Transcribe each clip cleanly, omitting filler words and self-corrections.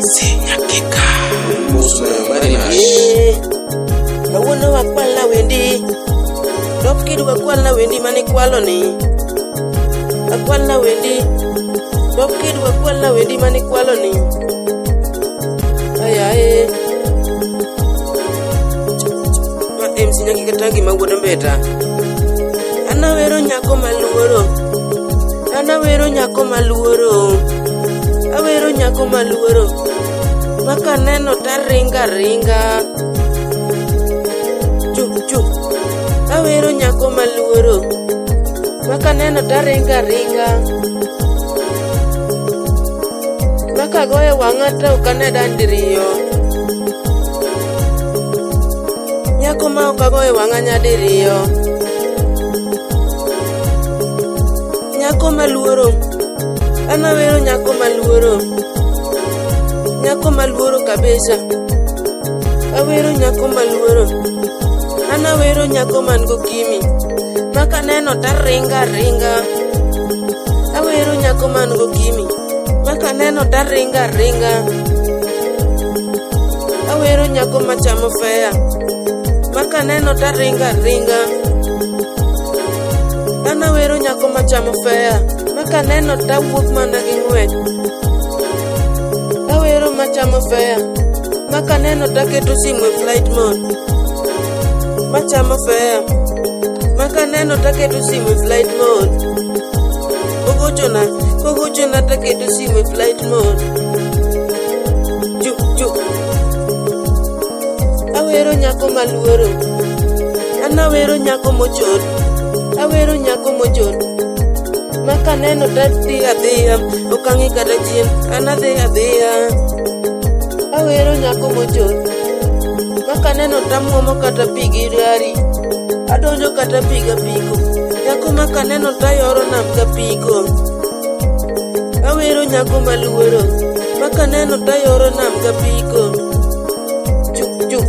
MC Nyakika. Kawuono wakwalna wendi. Top Kid wakwalna wendi mane kwalo ni. Akwalna wendi. Top Kid wakwalna wendi mane kwalo ni. Ayae. Ma MC Nyakika tangi ma wuod Mbeta. Anawero nyako maluoro. Anawero nyako maluoro. Awero nyako maluoro. Makaneno taringa ringa. Chu chu. Awero nyako maluoro. Makaneno taringa ringa. Makagoye wang'a to ok ane diriyo. Nyako ma ok agoye wang'a nyadiriyo. Nyako maluoro. Anawero nyako maluoro. Nyako maluoro kabisa. Awero nyako maluoro. Anawero nyako man gokimi. Makaneno taringa ringa. Awero nyako man gokimi. Makaneno taringa ringa. Awero nyako machamo fea. Makaneno taringa ringa. Anawero nyako machamo fea. Makaneno tawuok mana gi ng'wech. Awero machamo fea. Makaneno taketo simu e flight mode. Machamo fea. Makaneno taketo simu e flight mode. Kogochona, kogochona taketo simu e flight mode. Chu chu. Awero nyako maluoro. Anawero nyako mochot. Awero nyako mochot. Makaneno tadhi adhiya, ok ang'i kata chien, an adhi adhiya. Awero nyako mochot. Makaneno tamuomo kata pi gi gari. Adonjo kata pi gapiko. Nyako makaneno tayoro nam gapiko. Awero nyako maluoro. Makaneno tayoro nam gapiko. Chu chu.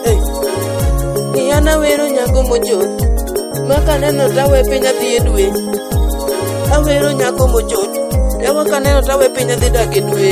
Hey. Ni an awero nyako mochot. Makaneno tawe piny adhi e dwe. Awero nyako mochot. Yawa kaneno tawe piny adhi dak e dwe.